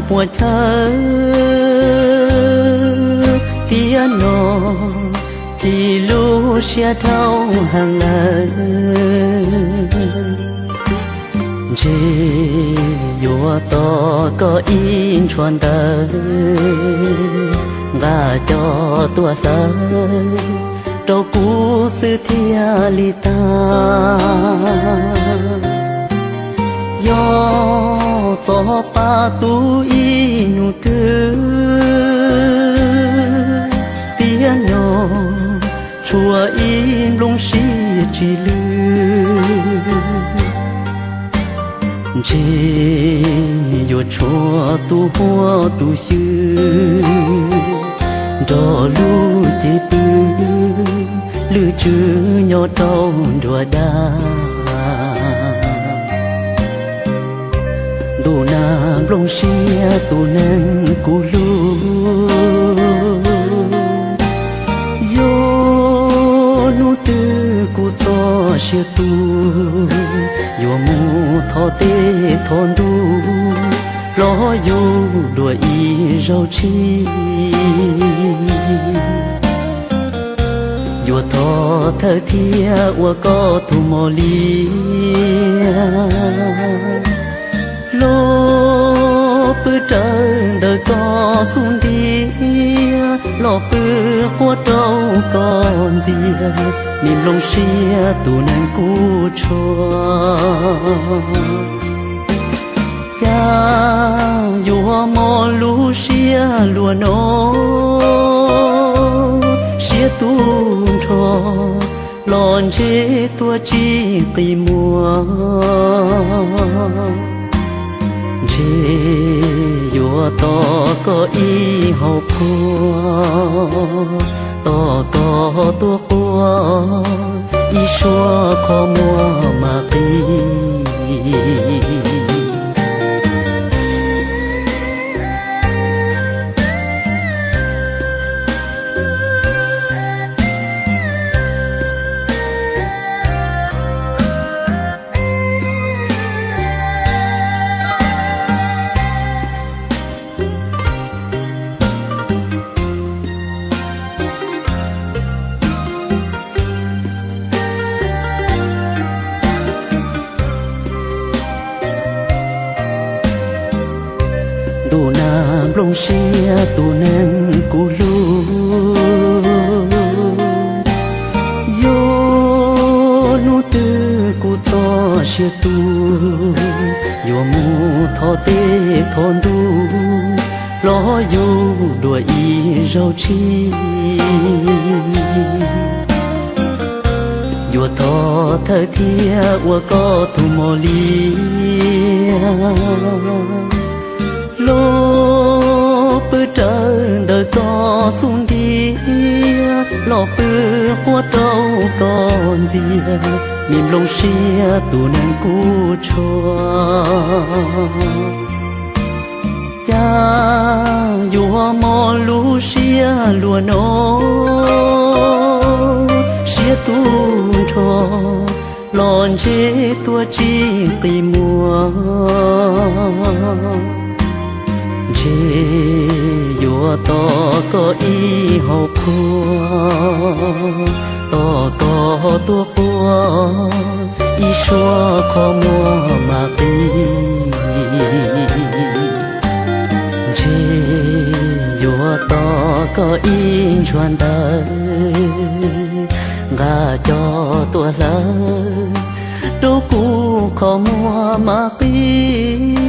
puas chaw, tiam no chim lub siab dhau heev lawm. Ntshe yuav tos koj ib ntshua ntawv, nqa coj tuaj hlawv rau kuv xwb thiaj li tag. Yog txog pab tub ib hnub twg, tiam no tshuav ib nplooj siab tsis lwj. Ntshe yuav tshuav tus huab tus xyw nrog lub cev pw, lwm tswv nyob rau nruab dag. Ntuj na nplooj siab tus neeg kuv hlub, yog hnub twg kuv txoj sia tu, yuav mus thov tej thov ntuj los yug dua ib zaug tshis. Yuav thov thawj thiab ua koj tus mos liab, los pw rawv ntawm koj xub ntiag, los pw quaj rau koj ntxiag, me nplooj siab tus neeg kuv tshua. Cas yuav mob lub siab luaj no, siab tu nrho los ntshe tuaj tsis qi muag. Ntshe yuav tos koj ib hau qhua, tos koj tuaj quaj ib suab qhov muag mas qis. Ntuj na nplooj siab tus neeg kuv hlub, yog hnub twg kuv txoj sia tu, yuav mus thov tej thov ntuj los yug dua ib zaug tshis. Yuav thov thawj thiab ua koj tus mos liab, los pw rawv ntawm koj xub ntiag, los pw quaj rau koj ntxiag, me nplooj siab tus neeg kuv tshua. Cas yuav mob lub siab luaj no, siab tu nrho los ntshe tuaj tsis qi muag. Ntshe yuav tos koj ib hau qhua, tos koj tuaj quaj ib suab qhov muag mas qis. Ntshe yuav tos koj ib ntshua ntawv, nqa coj tuaj hlawv rau kuv qhov muag mas qis.